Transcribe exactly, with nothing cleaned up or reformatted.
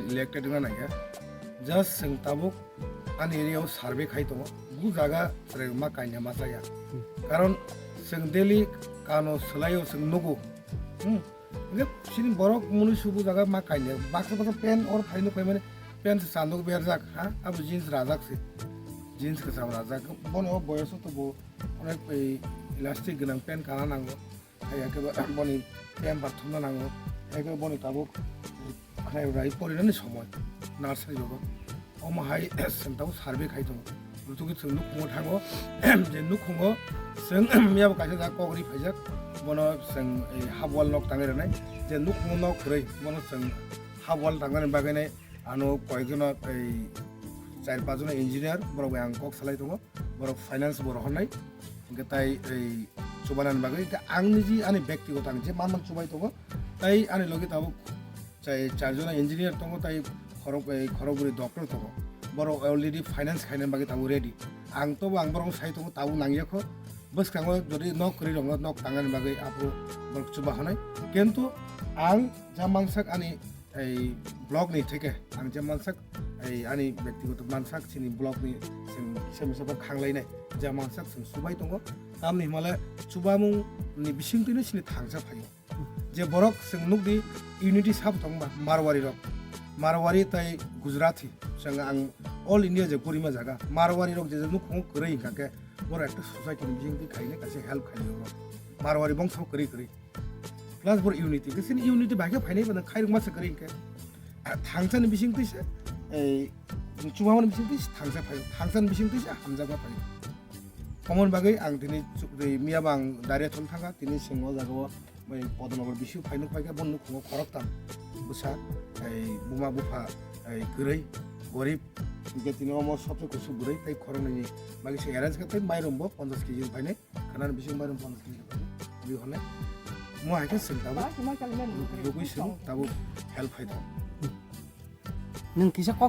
Elected wngna nangya. Just chwng tabuk ani area o survey khai tongo. Bu jaga chwrai ma kaina ma chaya. Karon chwng daily kano swlaio chwng nugo. Hmm. Hingke sini borok muni subu jaga ma kaina. Baksa baksa pen or phaino paimani pen se chandok berjak ha. Abo jeans rajak se. Jeans kwcham rajak. Bono boyoso to bo onek ei elastic gwnang pen kana nango. Hai, eke bo-, boni temper thumna nango. Eke boni tabuk khnai rai porinani somoi nursery rogo. Omo hai chwng tabuk survey khai tongo. Rutuki chwng nukhungo thango, je nukhungo chwng miyabo kaisa jaga kok ri phaijak. Bono chwng ei half wall nok tangwi rwnai. Je nukhungo nok kwrwi, bono chwng half wall tangnani bagwi nai ano koyekjono ei char panchjono engineer, borok bai ang kok salai tongo. Borok finance bo rohornai, hingke tai ei chubanani bagwi, hingke ang niji ani bektigoto ang je manman chubai tongo, tai ani logi tabuk chai charjona engineer tongo, tai khorok, ei khorokbwrwi doctor tongo, borok already finance khaina bagwi tabuk ready. Ang tobo ang borok sai tongo, tabuk nangyakho, bwskango jodi nok kwrwi rokno nok tangnani bagwi aphuru borok chuba hwnai, kintu ang ja mansak ani ei block ni theke ang je mansak, ei ani bektigoto mansak chini block ni chwng kisa misa bo khanglainai je mansak chwng subai tongo. Tamni himale chubamung ni bisingtwino chini thangsa phaio. Je borok chwng nukdi unity sabo tongba Marwari rok, Marwari tai Gujarati, chwng ang all India je porima jaga Marwari rok je je nukhungo kwrwi hingkha khe borok ekta society ni bisingtwi khainai kaisa help khainai borok. Marwari bongso kwrwi kwrwi. Plus bor unity, kesini unity bai khe phainai bana khairok masa kwrwi hingkhe. Ah, thangsani bising twi se, ei, chubamani bising twi se thangsa phaio, thangsani bising twi se hamjakma phaio. Omoni bagwi ang tini chu-, tei miya bang daria thon thangkha, tini chwng o jaga o bai Podonogor bisi phaino phaikha, boni nukhungo khoroktham bwsa, ei, buma bupha, ei, kwrwi, gorib, hingkhe tini omo sobse kusu bwrwi tei khoroknwini bagwi se arrange kha tei mairum bo ponchash kg ni phainai. Khanani bising mairum ponchash kg rwi hwnwi. Mo hai khe chwng tabuk rugwi chwng tabuk help khai tongo. Nwng kisa kok